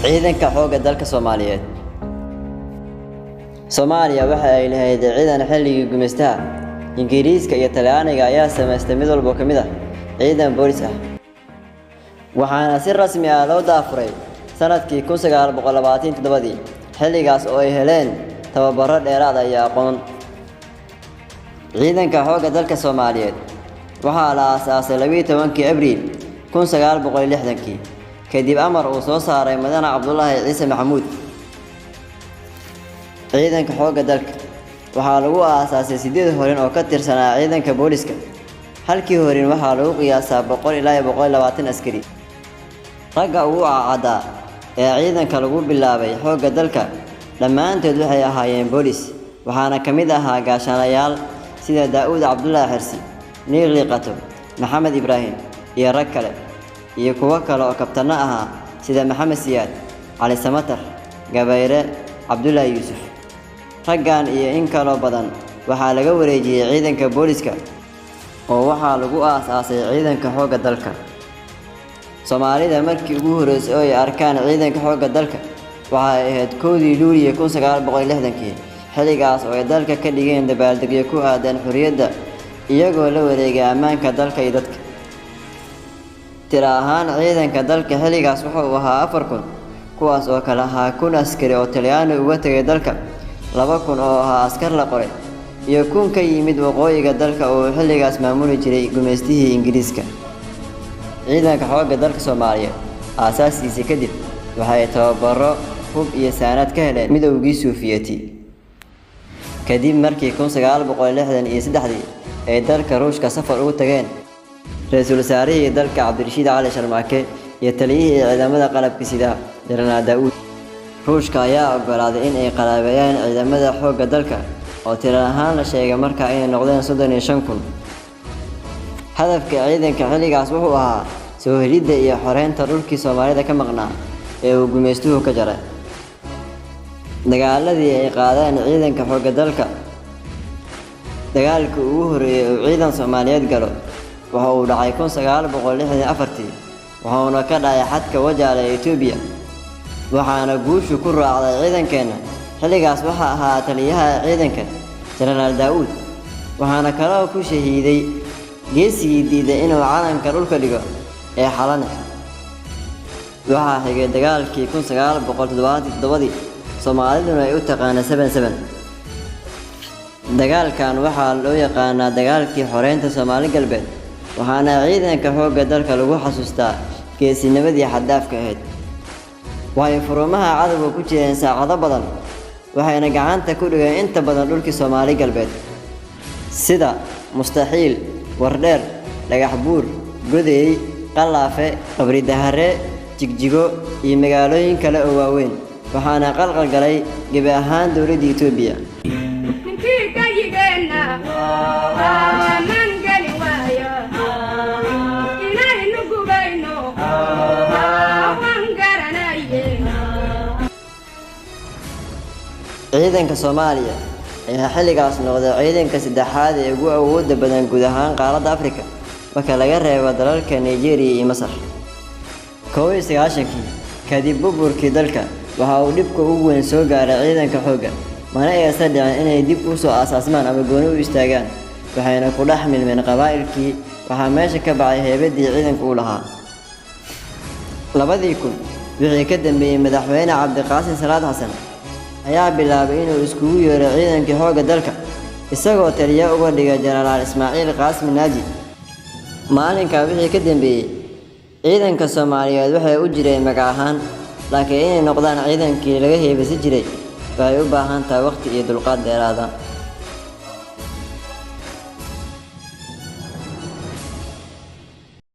Ciidanka Xoogga Dalka Soomaaliyeed. Soomaaliya waxa ay lahayd ciidan xilligii gumeystaha. Ingiriiska iyo Talyaaniga ayaa samaystay mid walba ka mid ah ciidan boolis ah, waxaana si rasmi ah loo daafuray sanadkii 1927-dii, xilligaas oo ay heleen tababaro dheeraad ah iyo aqoon. Ciidanka Xoogga Dalka Soomaaliyeed waxaa la aasaasay 12-kii Abriil 1960-kii, kadib amar uu soo saaray Mudane Cabdulaahi Ciise Maxamuud. Ciidanka Xoogga Dalka waxaa lagu aasaasay 8 horin oo ka tirsanaa ciidanka booliska. Halkii horin waxaa lagu qiyaasaa 100 ilaa 120 askari. Ragga ugu cadcaddaa ee ciidanka lagu bilaabay Xoogga Dalka dhammaantood waxay ahaayeen boolis, waxaana ka mid ahaa gaashaanayaal sida Daa'uud Cabdulaahi Xirsi, Niiqli Qato, Maxamed Ibraahim iyo rag kale, iyo kuwo kale oo kabtanno ahaa sida Maxamed Siyaad, Cali Samatar, Gabayre, Cabdulaahi Yuusuf. Raggan iyo in kaloo badan waxaa laga wareejiyey ciidanka booliska oo waxaa lagu aasaasay Ciidanka Xoogga Dalka. Soomaalida markii ugu horreysay oo ay arkaan Ciidanka Xoogga Dalka waxay ahayd 1-dii Luulyo 1960-kii, xilligaas oo ay dalka ka dhigeen dabaaldegyo ku aaddan xorriyadda, iyagoo la wareegay ammaanka dalka iyo dadka. Tiro ahaan ciidanka dalka xilligaas wuxuu ahaa 4000, kuwaas oo kala ahaa 1000 askari oo Talyaani uga tegay dalka, 2000 oo ahaa askar la qoray, iyo 1000 ka yimid waqooyiga dalka oo uu xilligaas maamuli jiray gumaystihii Ingiriiska. Ciidanka Xoogga Dalka Soomaaliyeed aasaaskiisii kadib waxay tababaro, hub iyo saanad ka heleen Midowgii Suufiyati. Kadib markii 1963-dii ay dalka Ruushka safar ugu tageen ra-iisul wasaarihii dalka Cabdirashiid Cali Sharmaake iyo taliyihii ciidamada qalabka sida Jenaraal Daa'uud, Ruushka ayaa oggolaaday in ay qalabeeyaan ciidamada xoogga dalka oo tiro ahaan la sheegay markaa inay noqdeen 35,000. Hadafka ciidanka xilligaas wuxuu ahaa soo helidda iyo xoreynta dhulkii Soomaalida ka maqnaa ee uu gumaystuhu ka jaray. Dagaaladii ay qaadeen ciidanka xoogga dalka. Dagaalkii ugu horreeyay uu ciidan Soomaaliyeed galo waxa uu dhacay 1964-tii, wuxuuna ka dhacay xadka Wajaale ee Itoobiya, waxaana guushu ku raacday ciidankeenna. Xilligaas waxaa ahaa taliyaha ciidanka Jenaraal Daa'uud, waxaana kaloo ku shahiiday geesigii diiday inuu calanka dhulka dhigo ee Xalane. Waxaa xigay dagaalkii 1977-dii, Soomaaliduna ay u taqaana 77. Dagaalkan waxaa loo yaqaanaa dagaalkii xoreynta Soomaali Galbeed, waxaana ciidanka xoogga dalka lagu xasuustaa geesinimadii xad-dhaafka ahayd. Waxay furumaha cadowga ku jireen saacado badan, waxayna gacanta ku dhigeen inta badan dhulkii Soomaali Galbeed sida Mustaxiil, Wardheer, Dhagax Buur, Godey, Qalaafe, Qabridahare, Jigjigo iyo magaalooyin kale oo waaweyn, waxaana qalqal galay gebi ahaan dowladda Itoobiya. Ninkii gayigeenna maan geli waayo inaynu gubayno waan garanaye. Ciidanka Soomaaliya ayaa xilligaas noqday ciidanka saddexaad ee ugu awoodda badan guud ahaan qaaradda Afrika marka laga reebo dalalka Nigeria iyo Masar. 91-kii, kadib burburkii dalka, waxa uu dhibka ugu weyn soo gaaray ciidanka xoogga, mana aysan dhicin inay dib u soo aasaasmaan ama gooni u istaagaan, waxayna ku dhex milmeen qabaa'ilkii. Waxaa meesha ka baxay heybaddii ciidanku u lahaa. 2000 wixii ka dambeeyey, Madaxweyne Cabdiqaasim Salaad Xasan ayaa bilaabay inuu iskugu yeero ciidankii xoogga dalka, isagoo taliya uga dhigay Jenaraal Ismaaciil Qaasmi Naaji. Maalinkaa wixii ka dambeeyey, ciidanka Soomaaliyeed waxay u jireen magac ahaan, laakiin inay noqdaan ciidankii laga heebeysan jiray waxay u baahan tahay waqti iyo dulqaad dheeraada.